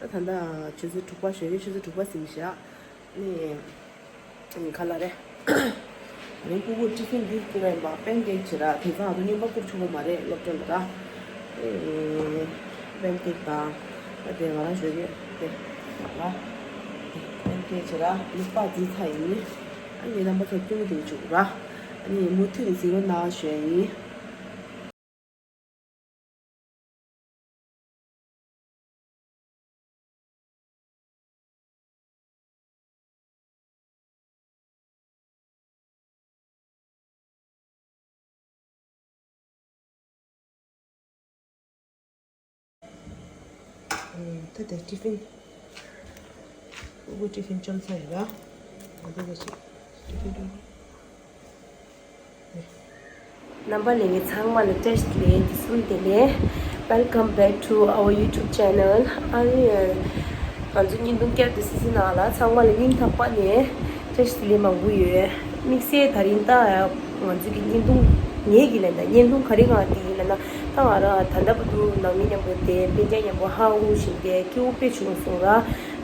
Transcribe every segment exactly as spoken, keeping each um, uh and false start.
ད་ལྟ་ཆུ་ཚོད་དྲུག་པ་ཞོགས་ཀས་ཆུ་ཚོད་དྲུག་པ་ཟིན་བཞག་ནི། ག་ལ་རེད། ཨ་ནི་སྤུ་གུ་ཊི་ཕིན་འདི་བསྐུར་བ་ཡིན་པ་པན་ཀེག་བྱེད་ར། དེང་སང་ང་ཚོ་རྔན་པ་བསྐུར་ཆོག་གི་མ་རེད་སློབ་གྲྭ་ལ་ར། ཨེ། པན་ཀེག་དང་། ཨ་དེ་ང་རང་ཞོགས་ཀས་དེ་ལ་པན་ཀེག་བྱེད་ར། ལུག་པགས་བརྫིས་ཚར་ཡིན། ཨ་ནི་རྣམ་པ་ཚོ་སྐྱིད་པོ་དེ་བྱུག་ར། ཨ་ནི་མུ་མཐུད་ནས་གཟིགས་རོགས་གནང་ཞུ་ཡ་ཡིན། ད་ལྟ་ཊི་ཕིན། སྤུ་གུ་ཊི་ཕིན་བཅོམ་ཚར་ཡོད་ལ། ང་ཚོ་ལ་ཞིག་ཊི་ཕིན་བཅོམ། རྣམ་པ་ལྷན་རྒྱས་ཚང་མ་ལ་བཀྲ་ཤིས་བདེ་ལེགས། འདི་སུམ་བདེ་ལེགས། Welcome back to our YouTube channel. ཨ་ནི་ང་ཚོ་བརྙན་ཐུང་བསྐྱར་དུ་སི་སི་ནང་ལ་ཚང་མ་ལ་སྙིང་ཐག་པ་ནས་བཀྲ་ཤིས་བདེ་ལེགས་མང་པོ་ཡོད། དམིགས་བསལ་ད་རིང་ད་ང་ཚོ་གི་བརྙན་ཐུང་ངེད་ཀྱི་ལན་ད་བརྙན་ཐུང་ག་རེ་གང་དེ་ཡིན་ལབ་ན། ད་ང་རང་ད་ལྟ་བར་དུ་ནང་མི་མཉམ་པོ་དེ་སྤུན་ཀྱག་མཉམ་པོ་ཧ་ཧུ་བཞིན་དེ་སྐྱིད་པོ་དཔེ་བྱུང་སོང་ར།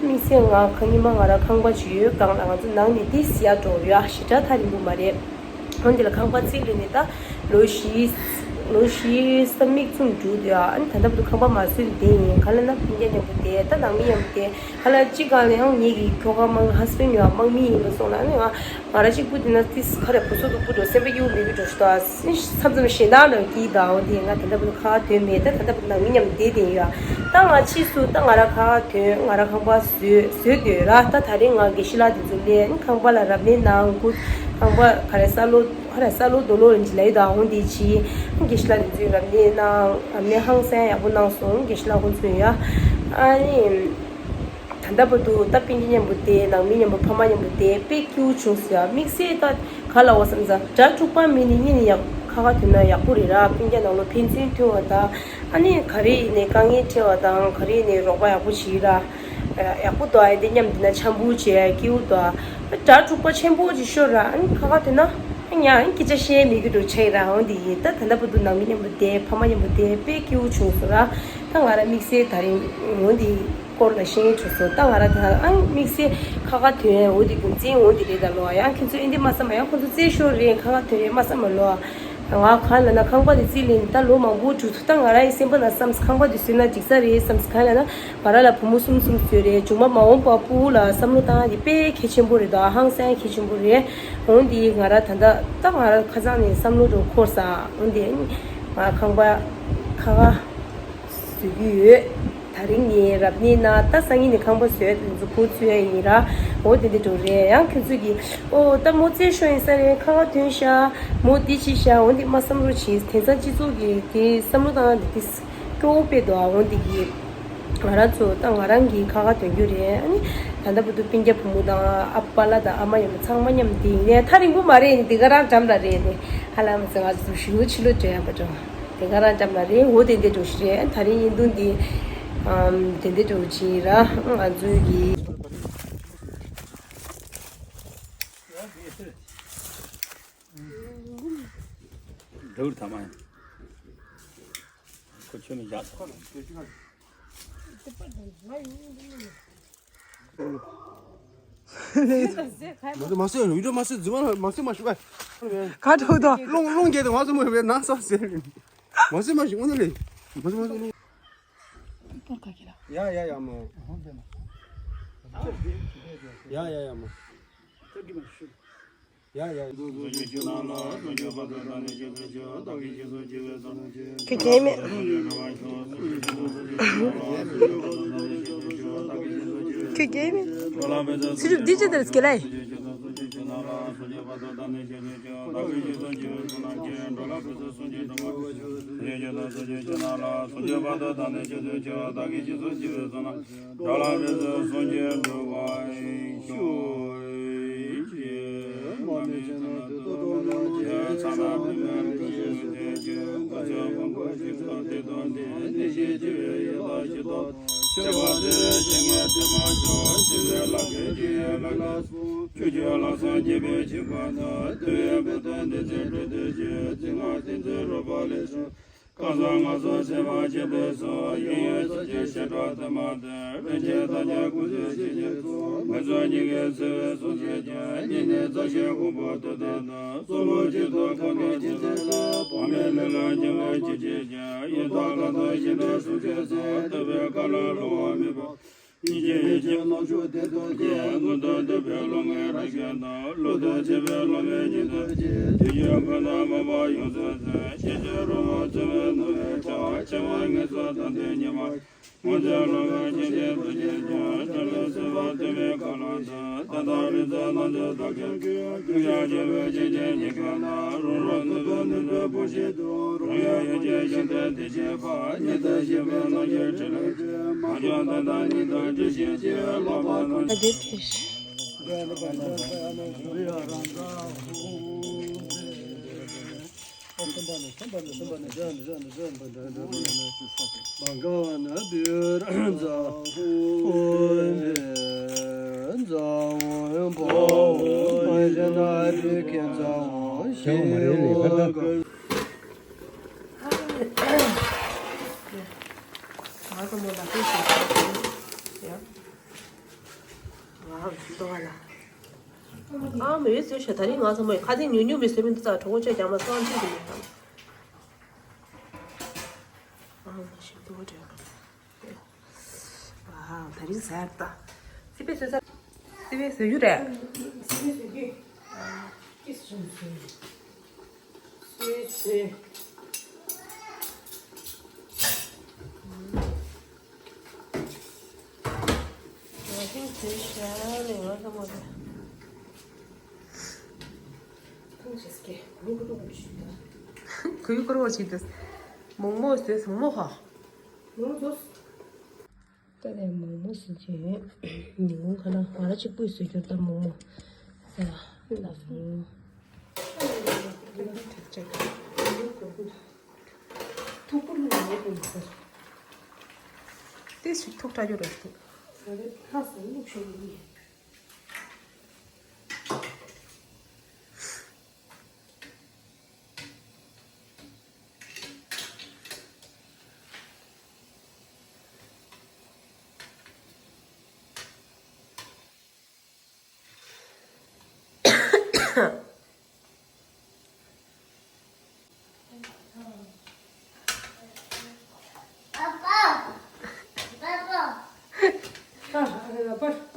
དམིགས་བསལ་ང་ཁ་ཉི་མ་ང་རང་ཁང་པ་ཅིག་ཡོད་སྒང་ལ་ང་ཚོ་ནང་ནས་ཏིས་ཡར་འགྲོ་རེད་ཨ། ཞེ་དྲག་ཐག་རིང་པོ་མ་རེད། འོན་ཏེ་ལ་ཁང་པ་རྩིས་ལེན་ནས་ད་ལོ་བཞི། ལོ་བཞི་ས་མིག་ཙམ་འགྲོ་དུས་ཨ་ནི་ད་ལྟ་བར་དུ་ཁང་པ་མ་བཟོས་དེ་ཡིན་ག་ལ་ན་སྤུན་ཀྱག་མཉམ་པོ་དེ་ད་ནང་མི་མཉམ་པོ་དེ་ག་ལ་གཅིག་སྒང་ལ་ཡང་ངེད་ཀྱི་ཁྱོ་ག་དམངས་ཧ་སི་བེན་ཡོད་དམངས་མི་ཡིན་པ་སོང་ལ་ཨ་ནི་ང་ང་རང་གཅིག་པུ་དེ་ན་ཏིས་ཁ་རེ་བུ་སོ་སྡུག་པོ་འགྲོ་སེམས་པ་སྐྱིད་པོ་མེད་ཀི་འགྲོ་ཞུ་དོ། མཚམས་མཚམས་ཞེད་སྣང་ལ་སྐྱིད་དང་འོ་དེ་ང་ད་ལྟ་བར་དུ་ཁ་ཐོན་མེད། ད་ད་ལྟ་བར་དུ་ནང་མི་མཉམ་བསྡད་དེ་ཡོད། ད་ང་ཕྱིས་སུ་ད་ང་རང་ཁ་ཐོན་ང་རང་ཁང་པ་བཟོས་བཟོས་དུས་ར། ད་ད་རིང་ང་དགེ་བཤེས་ལགས་དེ་ཚོ་ལས་ཁང་པ་ལ་རབ་གནས་གནང་ཁུ། ཁང་པ་ག་རེ་ས་ལོ་ག་རེ་ས་ལོ་རྡོ་ལོ་རིན་གྱི་ལ་ཡི་དང་འོ་དེ་ཕྱིས་དགེ་བཤེས་ལགས་དེ་ཚོས་རབ་གནས་གནང་རབ་གནས་ཧང་སང་ཡག་པོ་གནང་སོང་། དགེ་བཤེས་ལགས་ཁོང་ཚོས་ཡ་ཨ་ནི། ད་ལྟ་བར་དུ་ད་སྤུན་ཀྱག་མཉམ་པོ་དེ་ནང་མི་མཉམ་པོ་ཕ་མ་མཉམ་པོ་དེ་དཔེ་སྐྱིད་པོ་བྱུང་སོང་ཡ། དམིགས་བསལ་ད་ག་ལ་འོ་བསམ་ཙང་དགྲ་འཁྲུག་པ་མེད་ནི་གཉིས་ནི་ཡག་ཁ་ཁ་ཐོན་ན་ཡག་པོ་རེད་ར། སྤུན་ཀྱག་ནང་ལོགས་ཕན་ཚུན་མཐུན་པ་དང་ཨ་ནི་ག་རེ་ཡིན་ནའི་དཀའ་ངལ་འཕྲད་པ་དང་ག་རེ་ཡིན་ནའི་རོགས་པ་ཡག་པོ་བྱེད་ར། ཡག་པོ་འདུག་ཨ་དེ་མཉམ་དུ་ན་འཆམ་པོ་བྱེད་སྐྱིད་པོ་འདུག་དགྲ་འཁྲུག་པ་ཆེན་པོ་ཅིག་ཤོར་ར། ཨ་ནི་ཁ་ཁ་ཐོན་ན་ཨ་ཉ་ཨ་ནི་སྐད་ཆ་བཤད་མེད་ཀྱི་འགྲོ་ཆེ་ར། འོ་འདི་ཡིན་ད་ད་ལྟ་བར་དུ་ནང་མི་མཉམ་པོ་དེ་ཕ་མ་མཉམ་པོ་དེ་དཔེ་སྐྱིད་པོ་བྱུང་སོང་ར། ད་ང་ར་དམིགས་བསལ་ད་རིང་འོ་འདི་སྐོར་ལ་ཤེས་ཡོན་བྱུང་སོང་། ད་ང་ར་ད་ཨང་དམིགས་བསལ་ཁ་ཁ་ཐོན་འོ་དེ་རྒྱུ་མཚན་འོ་དེ་རེད་ད་ལོ། ཡང་ཁྱོད་ཚོ་ཨེ་འདི་མ་བསམ་མ། ཡང་ཁོ་ཚོ་རྩེད་ཤོར་རེད་ཁ་ཁ་ཐོན་རེད་མ་བསམ་མ་ལོ། ང་ག་ལ་ན་ཁང་པ་དེ་རྩིས་ལེན་ད་ལོ་མང་པོ་འགྲོ་ཐུབ། ད་ང་ར་ཡི་སེམས་པ་ན་བསམ་ཁང་པ་དེ་བཟོས་ན་འགྲིག་ས་རེད་བསམ། ག་ལ་ན་ང་ར་ལ་བུ་མོ་གསུམ་གསུམ་བཟོས་རེད། བྱུང་མ་མ་འོངས་པ་སྤུ་གུ་ལ་བསམ་བློ་བཏང་ཡ་དེ་དཔེ་གལ་ཆེན་པོ་རེད། ད་ཧང་སང་གལ་ཆེན་པོ་རེད། འོན་ཏེ་ང་ར་ད་ད་ད་ང་ར་ཁ་སང་ནས་བསམ་བློ་འགྲོ་འཁོར་ས། འོན་ཏེ་ང་ཁང་པ་ཁ་ཁ་བཟོ་གི་ཡོད། ད་རིང་ངས་རབ་གནས་ན་ད་སང་ཉིན་ནས་ཁང་པ་བཟོས་མཛུབ་གུ་ཚུད་ཡ་ཡིན་ར། འོ་དེ་འདྲ་འགྲོ་རེད། ཡང་ཁྱོད་ཚོ་གིས་ཨོ་ད་མོ་རྩེད་ཤོར་ཡིན་ས་རེད་ཁ་ཁ་ཐོན་ཤག་མོ་འདི་བྱས་ཤག་འོ་འདི་མ་བསམ་རོགས་བྱེད། དེང་སང་སྤྱི་ཚོགས་ཀྱི་དེ་བསམ་བློ་བཏང་ཡ་དེ་དེ་སྐྱོ་བོ་དཔེ་འདུག་འོ་འདི་གིས་ང་རང་ཚོ་ད་ང་རང་གིས་ཁ་ཁ་ཐོན་རྒྱུ་རེད། ཨ་ནི་ད་ལྟ་བར་དུ་སྤུན་ཀྱག་བུ་མོ་དང་ཨ་པ་ལགས་དང་ཨ་མ་ཡང་ཚང་མ་མཉམ་དེ་ཡིན་ནའི་ཐག་རིང་པོ་མ་རེད། ནི་དེ་ག་རང་འགྲམ་ལ་རེད། ནི་ཧ་ལམ་ཟེར་ང་ཚོ་ཞུ་ཕྱི་ལོ་དྲན་ཡ་པ་འགྲོ། དེ་ག་རང་འགྲམ་ལ་རེད། འོ་དེ་འདྲ་འགྲོ་ཞིག་རེད། ད་རིང་བརྙན་ཐུང་འདི་ཨམ་དེ་འདྲ་འགྲོ་ཅིག་ར་ང་ཚོའི་གི་འདྲ་བོར་ཐ་མ་ཡིན། ཁོ་ཁྱོད་ནི་བཞག་ཐོག་མ་ཟེར་མ་ཟེར་ཡོད་འགྲོ་མ་ཟེར་རྫུན་མ་མ་ཟེར་མ་ཞུ་བ། ག་ཐོག་ཐོག་རླུང་རླུང་རྒྱས་དང་མ་ཟེར་མ་ཞུ་བའི་ནང་ས་ཟེར། མ་ཟེར་མ་ཞུ་འོ་ན་ལེ། མ་ཟེར་མ་ཞུ་རླུང་། ཡ་ཡ་ཡ་མོ། ཡ་ཡ་ཡ་མོ། ཡ་ཡ། ཁྱོད་རྒྱལ་མེད། ཁྱོད་རྒྱལ་མེད། སི་ཅུ་འདི་ཅི་ལྟར་སྐྱེ་ལ། ཁ་སང་ང་ཚོ་སེམས་པ་སྐྱིད་པའི་སོ་ཡིན་ཡོད་ས་ཆེ་ཞེ་དྲག་ཏུ་མ་དེ་རིན་ཆེན་ཐམས་ཅད་ཀུན་གཟིགས་ཞིང་གཤེགས་སོ། ང་ཚོ་གཉིས་ཀའི་བརྩེ་བའི་སོ་སྐྱེས་ཀྱི་གཉིས་ནས་རྩ་ཤེས་ཀུན་པོ་དུ་ལྡན་དུ་གཙོ་བོ་གཅིག་ཏུ་ཁམས་ཀྱི་སྤྱི་ཚེ་ལ་བག་མེད་ལས་ལ་སྙིང་ལ་སྐྱིད་ཆེས་ཀྱི་ཡིན་ཐོག་ལ་དོ་ཞིང་པའི་སོ་སྐྱེས་སོ་ཐུབ་པའི་བཀའ་ལ་སློང་བ་མེད་པ། སྙིང་རྗེ་ཡིད་ཆེས་རྣམ་དཔྱོད་བདེ་ཐོབ་ཀྱིས། མངོན་མཐོ་ཐུབ་པའི་བློ་ངན་རང་གཞན་དང་། བློ་གཏད་ཆེ་བའི་བློ་མེད་ཉིད་ཐོབ་ཀྱིས། དུས་རྒྱུན་ཁོ་ན་མ་པ་ཡོངས་སུ་ཟིན། ཤེས་བྱའི་རང་དབང་བརྩེ་བའི་ནུས་པའི་ཆ། ཆེ་བ་ངེས་སུ་དམ་ལྡན་ཉི་མ། སྔོན་ཆད་བློ་ངན་ཆེ་ཆེ་དུ་བྱེད་ཀྱང་། ཆ་ལུགས་སེམས་དཔའ་དུ་མའི་བཀའ་ལ་འདུད། ད་ལྟ་རིག་འཛིན་རྣམ་དཔྱོད་ཐོབ་ཀྱང་ཀུན། ཀུན་ཀྱང་སྐྱེ་བོའི་སྤྱན་ཆེན་ཉིད་ཀྱང་ན། རང་རང་ནུས་པའི་ནུས་པའི་པོ་ཞིག་ཏུ། རང་ཡང་ཡོན་ཆེན་ཞིང་དུ་དེ་བྱེད་པ། ཉི་ཟླ་ཤེས་པའི་རྣམ་འགྱུར་ཁྲི་ལས་ཆེ། མ་བྱོན་ད་ལྟ་ཉིད་དང་དྲི་ཞིང་སྐྱེ། ལོག་པ་ཐམས་ཅད། ཨ་མི་ཡོད་ཟེར་ཤག་ད་རིང་ང་ཚོ་མོ་ཁ་སེང་ཉུང་ཉུང་མི་ཟེར་མི་འདི་ཙག་གྲོགས་པོ་ཆ་རྒྱ་མ་སང་ཅིག་གི་མི་ཤག་ཨ་མི་ཞིག་ཏུ་བྲེ། ཨ་ད་རིང་ཟེར་ད། སི་པེ་ཟེར་ས། སི་པེ་ཟེར་རྒྱུ་རེད། སི་པེ་ཟེར་རྒྱུ། ཨ་ཅི་སུ་ཟེར། སི་པེ་ཟེར། ང་ཚོ་བོད་ཤར་ནས་ང་ཚོ་མོ་རེད། ཁོང་ཅེས་ཀྱི་ལུག་ལུག་ཞིག་ད། ཁོའི་སྐོར་བ་ཞིག་ད། མོག་མོག་ཟེར་མོག་མོག་ཧ། མོག་མོག་ཟོས། ད་ནས་མོག་མོག་ཟེར་གྱི་ཉིན་གུང་ཁ་ན་ང་ར་གཅིག་པུས་ཟེར་རྒྱུར་ད་མོག་མོག་ཟེར་ལ་ལ་མོག་མོག་ཐུག་པོ་ལ་ཡོད་པའི་ཟེར། ཏིས་ཞིག་ཐུག་དྲག་རྒྱུ་རེད་འདུག་ས་རེད་ལྷ་ས་བླུགས་ཤོག་ཡིན།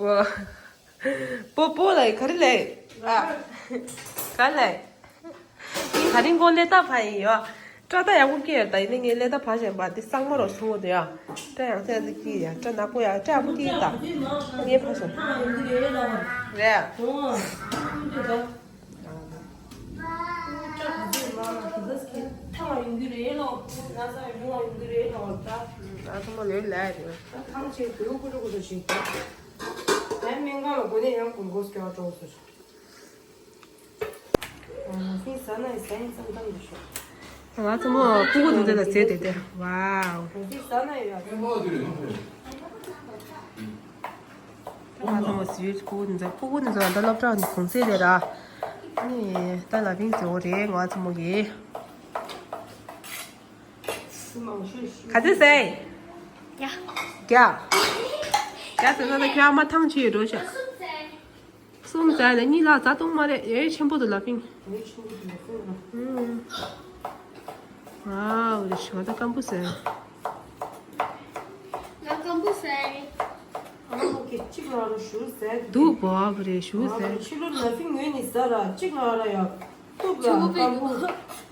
པོ། པོ་པོ་ལ་ག་རེ་ལས། ཨ། ག་ལས། ད་རིང་ཁོང་ལས་ད་ཕ་ཡིན་ཡོ། སྐྲ་ད་ཡག་པོ་སྐྱེས་ཡོད་ད་ཡིན་ནི་ངས་ལས་ད་ཕ་བཞིན་པ་འདི་གཙང་མ་རོ་སོང་བ་དེ་ཡ། སྐྲ་ཡང་ཚད་ཚད་སྐྱེས་ཡ་སྐྲ་ནག་པོ་ཡ་སྐྲ་ཡག་པོ་སྐྱེས་ད། ངས་ཕ་བཞིན། རེད། ཨ་ཚང་མ་ལོས་ལས་རེད། ང་ཚོ་མོ་ཕྲུ་གུ་འདི་ཚོ་ལ་བཟོས་ཏེ་དེ། ཝའོ། ང་ཚོ་མོ་ཟིའུ་ཕྲུ་གུ་འདི་ཚོ་ཕྲུ་གུ་འདི་ཚོ་ད་སློབ་གྲྭ་གུང་སེང་རེད་ར། ཨ་ནི་ད་ལ་ཕིང་ཟེར་བ་རེད་ང་ཚོ་མོ་གི། ག་ཚོད་ཟེར། ཡ། རྒྱ། རྒྱ་ཟེར་ན་ད་ཁྱོད་ཨ་མ་ཐང་ཆད་འགྲོ་ཤག་གསུམ་ཟ་ནས་གཉིས་ལ་བཟའ་བཏུང་མ་རེད། ཨེ་ཆེན་པོ་འདུག་ལ་ཕིང་། ཨུམ། ཨའོ་རེ་ཞིག་ང་ད་སྐམ་པོ་ཟ། ང་སྐམ་པོ་ཟ། ཨ་ཁོ་གི་གཅིག་ལ་རུ་ཞུ་ཟ། འདུག་བབ་རེ་ཞུ་ཟ། ཕྱི་ལོར་ལ་ཕིང་ངོས་ནས་ཟ་ར་གཅིག་ལ་ར་ཡ། གཏུབ་ར་སྐམ་པོ།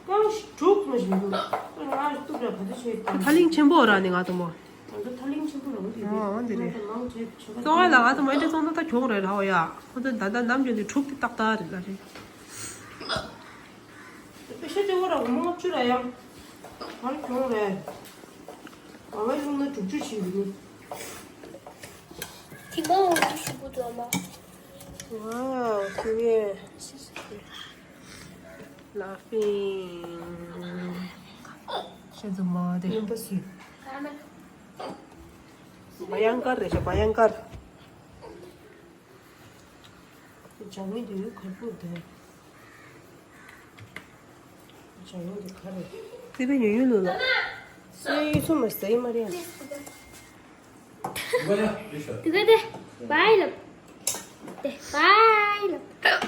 ཡང་དྲུག་མ་བཞིན་འདུག་ང་གཏུབ་ར་ག་ཚོད་བྱས་ད། ཐ་ལིང་ཆེན་པོ་ར་ནི་ང་དང་པོ། ང་ཚོ་ཐ་ལིང་ཆེན་པོ་རང་དེ་རེད། ཨོ་འདི་རེད། གཙོ་བོ་ལ་ང་ཚོ་མ་འདྲེ་ཚོང་ད་ད་གྱོང་རེད་ར་ཧོ་ཡ། ཁོ་ཚོ་ད་ད་ནམ་རྒྱུན་དུ་དྲུག་དེ་ཏག་ཏག་རེད་ལ་རེད། པེ་ཤ་ཅེ་བོ་ར་མོ་བཅུ་ར་ཡང་ང་གྱོང་རེད། ང་ལ་ཡོང་ན་དྲུག་ཅུ་ཞིག་རེད། ཐིག་པ་འོ་ཅུ་ཞུ་གོ་འགྲོ་མ། ཝའོ་སི་ཝེ། ལ་ཕིང་། ཤེས་ཚོ་མ་དེ། ཡོན་པ་སུ། བ་ཡང་དཀར་རེད་ཤག་བ་ཡང་དཀར། ཇ་ངོས་དེ་ཡོད་གར་པོ་དེ། ཇ་ངོས་དེ་ག་རེད། སྲིད་པའི་ཉུང་ཉུང་ལོ་ལོ། སྲིད་པའི་ཡུལ་ཚོ་མ་ཟེར་ཡིན་མ་རེད། དེ་ག་དེ་བའི་ལབ། དེ་བའི་ལབ།